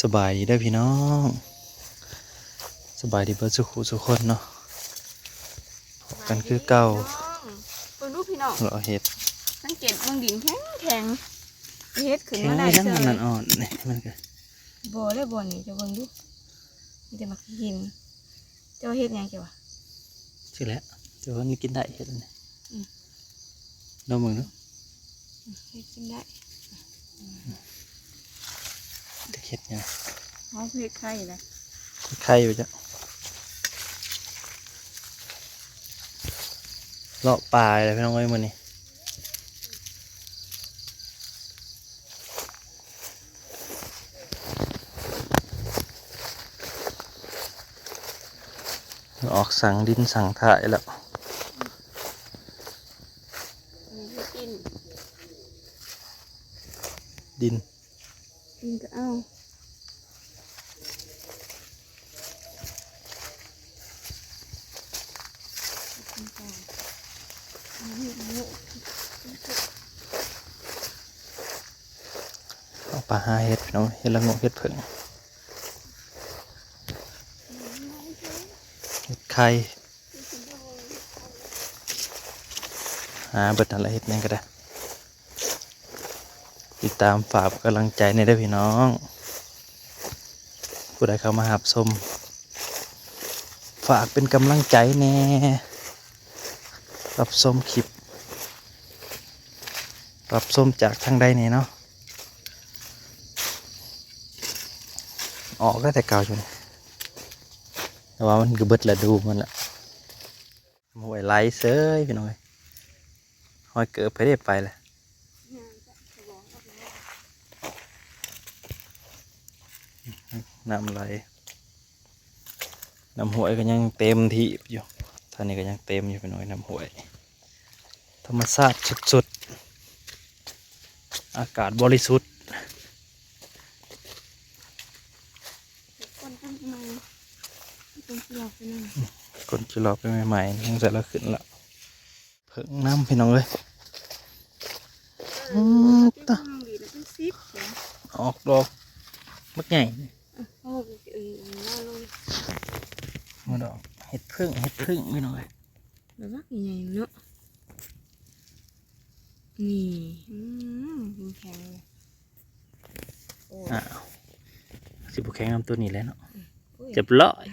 ສະບາຍດີເດີພີ່ນ້ອງ ສະບາຍດີເບິດສູ່ຄູ່ສູ່ຄົນເນາະ ພົບກັນຄືເກົ່າ. ເບິ່ງດູພີ່ນ້ອງ ເລາະເຫັດ ສັງເກດເບິ່ງດິນແຂງໆ ເຫັດຂຶ້ນມາໄດ້ເຊີຍ. ແຂງ ມັນອ່ອນນີ້ ມັນກໍ ບໍ່ແລ້ວ ບ່ອນນີ້ເຈົ້າເບິ່ງດູ ມີແຕ່ໝາກຫີນ. ເຈົ້າເຮັດຫຍັງເຈົ້າວ່າ? ຊິແຫຼະ ເຈົ້າວ່າມັນກິນໄດ້ເຫັດອັນນີ້. ອືມ ລອງເບິ່ງດູ. ອືມ ເຮັດກິນໄດ້. ຈັກເຮັດຫຍັງ? ເຮົາເຮັດໄຂ່ລະ ໄຂ່ຢູ່ຈ້ະ. ເລາະປ່າແລ້ວພີ່ນ້ອງເອີຍ ມື້ນີ້. ອອກສັງດິນສັງທ້າຍແລ້ວ. ດິນ ດິນກໍເອົາ. ອອກໄປຫາເຫັດພີ່ນ້ອງ ເຫັດລະໂງກ ເຫັດເຜິ້ງ ເຫັດໄຂ່ ຫາເບິດຫັ້ນລະ ເຮັດຫຍັງກໍໄດ້. ຕິດຕາມ ຝາກເປັນກຳລັງໃຈແດ່ເດີພີ່ນ້ອງ ຜູ້ໃດເຂົ້າມາຮັບຊົມ ຝາກເປັນກຳລັງໃຈແດ່. ຮັບຊົມຄລິບ ຮັບຊົມຈາກທາງໃດແດ່ເນາະ? ອອກແລ້ວແຕ່ເກົ່າຢູ່ນີ້ ແຕ່ວ່າມັນກໍເບິດລະດູມັນລະ. ນ້ຳຫ້ວຍໄຫຼເສີຍພີ່ນ້ອງເອີຍ ຮອຍເກີບໃຜໄດ້ໄປລະ. ນ້ຳໄຫຼ ນ້ຳຫ້ວຍກໍຍັງເຕັມທີ່ຢູ່ ທ່ານີ້ກໍຍັງເຕັມຢູ່ພີ່ນ້ອງເອີຍ ນ້ຳຫ້ວຍ ທຳມະຊາດສຸດໆ ອາກາດບໍລິສຸດ. ກົ້ນຈີລອບໃໝ່ໆ ຍັງໃສ່ລະຂຶ້ນລະ. ເຜິ້ງນຳພີ່ນ້ອງເອີຍ ອືມ ຕະ ອອກດອກບັກໃຫຍ່ ເອີ ເອີ ເອີ ມາດອກ ເຫັດເຜິ້ງ ເຫັດເຜິ້ງພີ່ນ້ອງເອີຍ ບັກໃຫຍ່ເນາະ ນີ້ ອືມ ແຂງ ໂອ້ຍ ອ້າວ ຊິບໍ່ແຂງນຳໂຕນີ້ແຫຼະເນາະ ອືມ ໂອ້ຍ ຮຽບຮ້ອຍ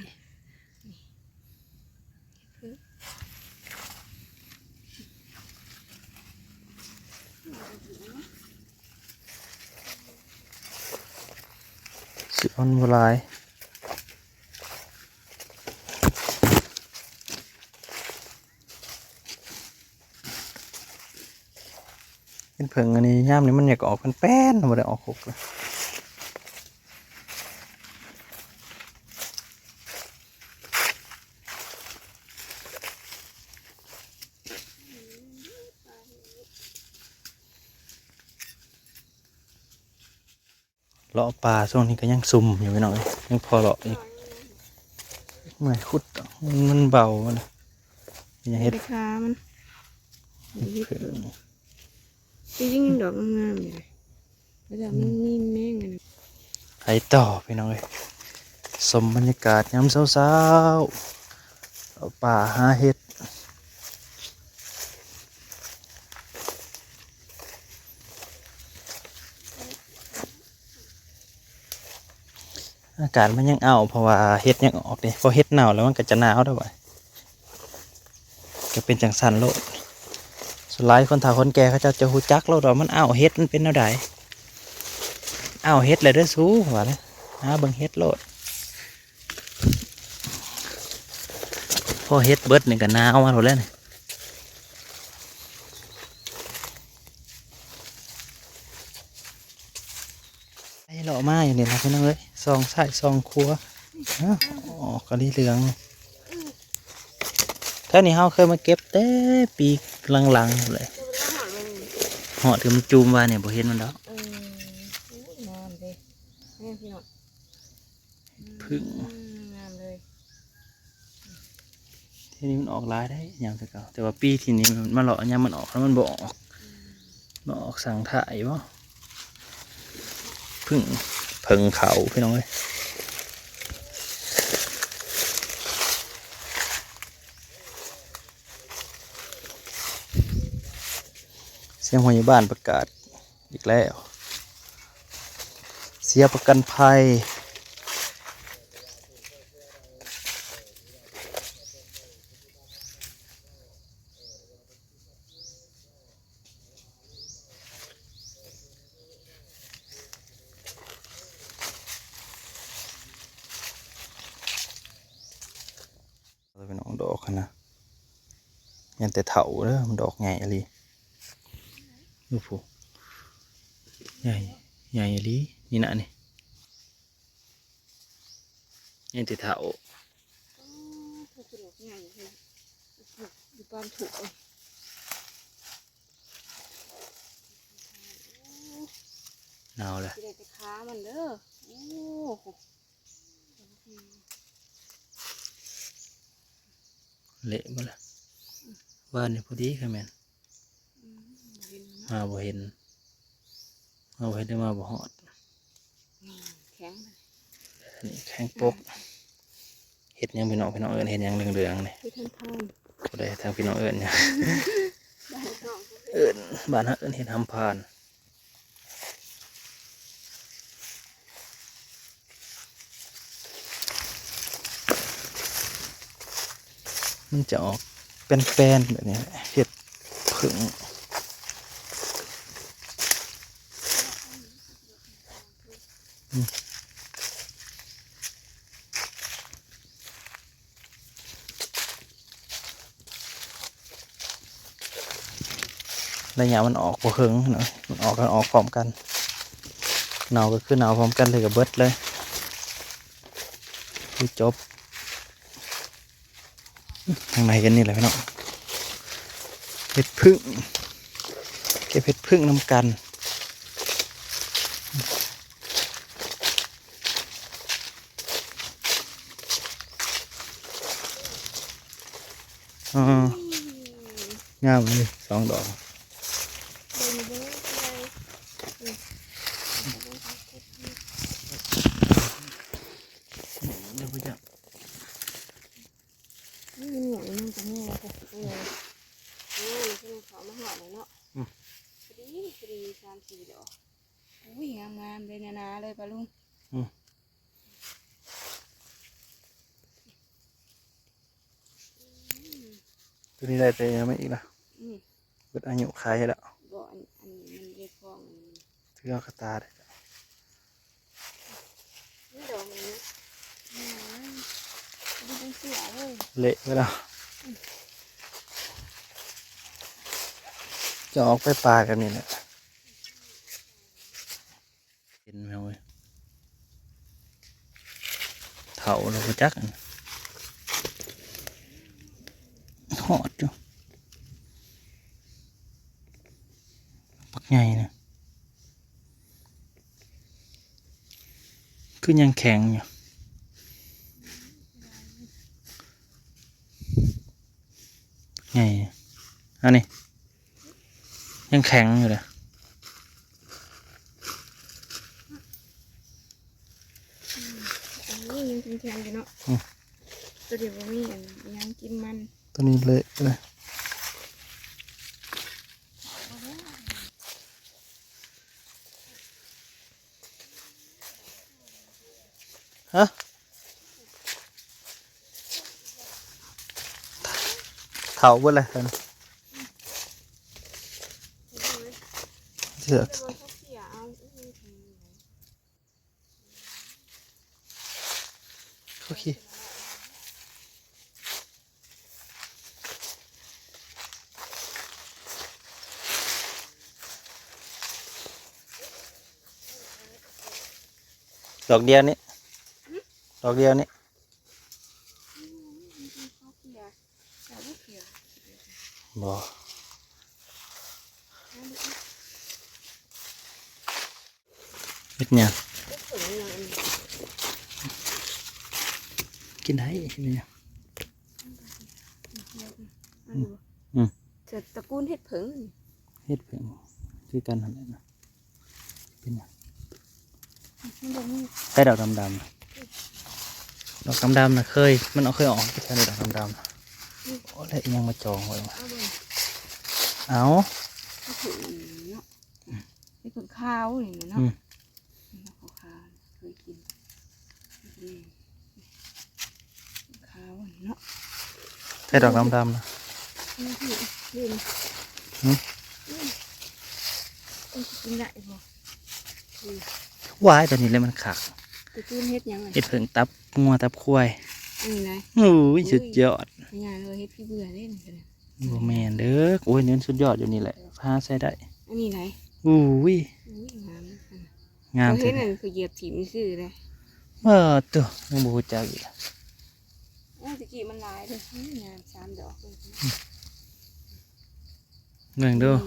ຊິອ່ອນບໍ່ຫຼາຍ. ເຫັດເຜິ້ງອັນນີ້ ຍາມນີ້ມັນຢາກອອກແປ້ນໆ ບໍ່ໄດ້ອອກຫົກເລີຍ. ເລາະປ່າຊ່ວງນີ້ກໍຍັງຊຸ່ມຢູ່ພີ່ນ້ອງເອີຍ ຍັງພໍເລາະອີກ ເມື່ອຍຂຸດ ມັນເບົານະ ຍັງເຮັດ ເຮັດຂາມັນ ເຮັດເຜິ້ງ ທີ່ຈິງດອກງາມໆຢູ່ເດ້ ແລ້ວມັນມີແມງອັນນັ້ນ ໄປຕໍ່ພີ່ນ້ອງເອີຍ ຊົມບັນຍາກາດຍາມເຊົ້າໆ ເລາະປ່າຫາເຫັດ. ອາກາດມັນຍັງອ້າວ ເພາະວ່າເຫັດຍັງອອກເດ້ ພໍເຫັດເນົ່າແລ້ວມັນກໍຈະໜາວເດ້ ກໍເປັນຈັ່ງຊັ້ນໂລດ. ສ່ວນຫຼາຍຄົນເຖົ້າຄົນແກ່ເຂົາເຈົ້າຈະຮູ້ຈັກໂລດວ່າມັນອ້າວເຫັດມັນເປັນແນວໃດ ອ້າວເຫັດແລ້ວເດີສູ ວ່າແລ້ວ ຫາເບິ່ງເຫັດໂລດ. ພໍເຫັດເບິດນີ້ກໍໜາວມາໂລດແລ້ວນີ້ ໄປເລາະມາຢູ່ນີ້ລະພີ່ນ້ອງເອີຍ ສ່ອງຊ້າຍສ່ອງຂວາ ອາ ອອກກະລີເຫຼືອງ. ແຖວນີ້ເຮົາເຄີຍມາເກັບແຕ່ປີຫຼັງໆພຸ້ນແຫຼະ ຮອດທີ່ມັນຈູມວ່ານີ້ບໍ່ເຫັນມັນດອກ. ເອີ ງາມເດ້ ນີ້ພີ່ນ້ອງ. ເຜິ້ງ ອືມ ງາມເລີຍ. ທີ່ນີ້ມັນອອກຫຼາຍໄດ໋ ຍາມແຕ່ເກົ່າ ແຕ່ວ່າປີທີ່ນີ້ມັນມາເລາະຍາມມັນອອກແລ້ວມັນບໍ່ອອກ ອືມ ມາອອກສັງທ້າຍບໍ່ ເຜິ້ງ. ເຜິ້ງເຂົາພີ່ນ້ອງເອີຍ. ສຽງຫົວໃຫຍ່ບ້ານປະກາດອີກແລ້ວ ເສຍປະກັນໄພ. ພີ່ນ້ອງ ດອກຫັ້ນນະ ຍັງແຕ່ເຖົ້າເດີ ມັນດອກໃຫຍ່ອີ່ຫຼີ. ໂອ້ໂຫ ໃຫຍ່ ໃຫຍ່ອີ່ຫຼີ ນີ້ນະ ນີ້ ຍັງແຕ່ເຖົ້າ. ອໍ ຄືດອກໃຫຍ່ແທ້ ຢູ່ປານຖົວ. ໂອ້ ໜາວແລ້ວ ຊິໄດ້ແຕ່ຂາມັນເດີ. ໂອ້ໂຫ ເລະໝົດລະ ວານນີ້ພໍດີ ຄັນແມ່ນ ອືມ ບໍ່ເຫັນ ມາບໍ່ເຫັນ ມາບໍ່ເຫັນ ໄດ້ມາບໍ່ຮອດ. ນີ້ແຂງ ນີ້ແຂງປົກ. ເຫັດຫຍັງພີ່ນ້ອງ ພີ່ນ້ອງເອີ້ນເຫັດຫຍັງເຫຼືອງໆນີ້? ເຫັດຫຳພານ. ຜູ້ໃດທາງພີ່ນ້ອງເອີ້ນຫຍັງ? ບ້ານເຮົາເອີ້ນ ເອີ້ນ ບ້ານເຮົາເອີ້ນເຫັດຫຳພານ. ມັນຈະອອກແປ້ນໆແບບນີ້ແຫຼະ ເຫັດເຜິ້ງ. ອືມ ໄລຍະມັນອອກບໍ່ເຖິງເນາະ ມັນອອກ ມັນອອກພ້ອມກັນ ເນົ່າກໍຄືເນົ່າພ້ອມກັນເລີຍ ກໍເບິດເລີຍ ຄືຈົບ. ທາງໃນກັນນີ້ແຫຼະພີ່ນ້ອງ ເຫັດເຜິ້ງ ເກັບເຫັດເຜິ້ງນຳກັນ. ອໍ ອືມ ງາມເລີຍ ສອງດອກ ເບິ່ງເບິ່ງ ນີ້ມັນຫຍັງ ມັນກໍມີແລ້ວ ໂອ້ຍ ໂອ້ຍ ນີ້ເຂົາມາຮອດແລ້ວເນາະ. ອືມ ພໍດີ ພໍດີ ສາມສີ່ດອກ. ໂອ້ຍ ງາມໆເລີຍ ໜາໆເລີຍປ້າລຸງ. ອືມ ຕົວນີ້ໄດ້ແຕ່ຫຍັງມາອີກລະ? ອືມ ເບິດອາຍຸຂາຍໃຫ້ແລ້ວ. ບໍ່ ອັນ ອັນນີ້ມັນເຮັດຟອງ ຖືເອົາກະຕາໄດ້. ນີ້ດອກມັນນະ ອືມ ບໍ່ໄດ້ເສຍເລີຍ ເລະໄປແລ້ວ. ອືມ ຈະອອກໄປປ່າກັນນີ້ແຫຼະ. ເຫັນແມວເອີຍ ເຖົ້າແລ້ວບໍ່ຈັກ ຮອດຢູ່ ບັກໃຫຍ່ນະ ຄືຍັງແຂງຢູ່ ໃຫຍ່ ອັນນີ້ ຍັງແຂງຢູ່ເດ້. ອືມ ອັນນີ້ຍັງແຂງໆຢູ່ເນາະ. ອືມ ຕົວດຽວບໍ່ມີອັນຫຍັງກິນມັນ ຕົວນີ້ເລະເລີຍ. ຮະ ເຖົ້າເບິດແລ້ວ ເສຍ ໂອເຄ. ດອກດຽວນີ້ ຫື? ດອກດຽວນີ້ ບໍ່ ເຮັດຫຍັງ? ກິນໄດ້ ກິນໄດ້. ອືມ ຕະ ຕະກູນເຫັດເຜິ້ງ ເຫັດເຜິ້ງຄືກັນຫັ້ນແຫຼະນະ. ເປັນຫຍັງ? มันบ่มี ໃສ່ດອກດຳໆ ດອກດຳໆນະ ເຄີຍ ມັນເອົາ ເຄີຍອອກຢູ່ແຖວນີ້ ດອກດຳໆ ໂອ້ ແລ້ວອີ່ຫຍັງມາຈອງໄວ້ວະ? ເອົາ ເອົາ ມັນຖືກເນາະ ເຮັດເພິ່ງຂາວນີ້ແຫຼະເນາະ ອືມ ເຫັນບໍ່ ຂາວໆ ເຄີຍກິນ ຂາວເນາະ ໃສ່ດອກດຳໆນະ ອືມ ເອີ ກິນໄດ້ບໍ່? ອືມ ວ້າຍ ຕົວນີ້ແຫຼະມັນຄັກ ຕະກູນເຮັດຫຍັງ ເຮັດເຜິ້ງຕັບງົວຕັບຄວາຍ ອັນນີ້ນະ ໂອ້ຍ ສຸດຍອດ ຍາເລີຍ ເຮັດຄືເບື່ອເດ້ນີ້ ບໍ່ແມ່ນເດີ້ ໂອ້ຍ ນີ້ມັນສຸດຍອດຢູ່ນີ້ແຫຼະ ພາໃຊ້ໄດ້ ອັນນີ້ນະ ໂອ້ຍ ໂອ້ຍ ງາມ ງາມ ເຫັນນັ້ນຄືຢຽບຖິ້ມຊື່ເດ້ ເອີ ໂຕ ຍັງບໍ່ຮູ້ຈັກອີກ ໂອ້ຍ ຕະກີ້ມັນຫຼາຍເດ້ ງາມ ສາມດອກເລີຍ ເບິ່ງດູ ອືມ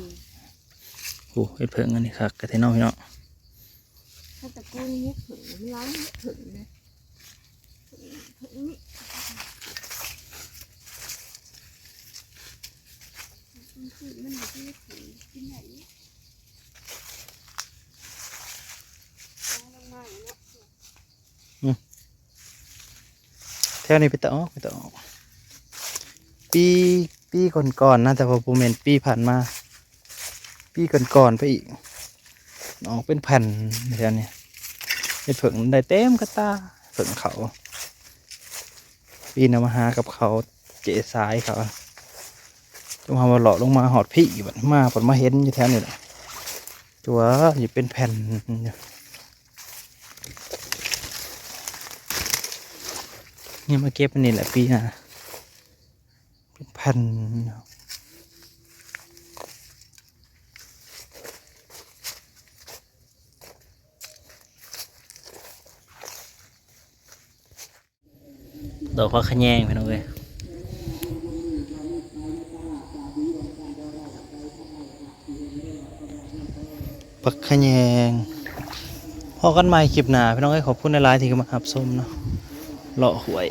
ໂອ້ ເຮັດເຜິ້ງອັນນີ້ຄັກກະແທ້ເນາະພີ່ນ້ອງ ຄັນຕະກູນເຮັດເຜິ້ງ ມັນຫຼາຍເຫັດເຜິ້ງເດ້ ເຜິ້ງ ເຜິ້ງນີ້ ມັນຄື ມັນຄືເຫັດເຜິ້ງກິນໄດ້ຢູ່ ເອົາລົງມາເນາະ ອືມ ແຖວນີ້ເປັນຕາອອກ ເປັນຕາອອກ ປີ ປີກ່ອນໆນະ ແຕ່ວ່າບໍ່ແມ່ນປີຜ່ານມາ ປີກ່ອນໆໄປອີກ ອອກເປັນແຜ່ນແຖວນີ້ ເຮັດເຜິ້ງໄດ້ເຕັມກະຕ່າ ເຜິ້ງເຂົາ ປີນຳມາຫາກັບເຂົາ ເຈສາຍເຂົາ ຈຸມເຮົາວ່າເລາະລົງມາຮອດພີ້ ບັດມາ ບັດມາເຫັນຢູ່ແຖວນີ້ແຫຼະ ຕົວະ ຢູ່ເປັນແຜ່ນຢູ່ ນີ້ມາເກັບອັນນີ້ແຫຼະ ປີໜ້າ ເປັນແຜ່ນ ດອກຜັກຂະແຍງ ພີ່ນ້ອງເອີຍ ຜັກຂະແຍງ ພໍ້ກັນໃໝ່ຄລິບໜ້າ ພີ່ນ້ອງເອີຍ ຂອບຄຸນຫຼາຍໆທີ່ເຂົ້າມາຮັບຊົມເນາະ ເລາະຫ້ວຍ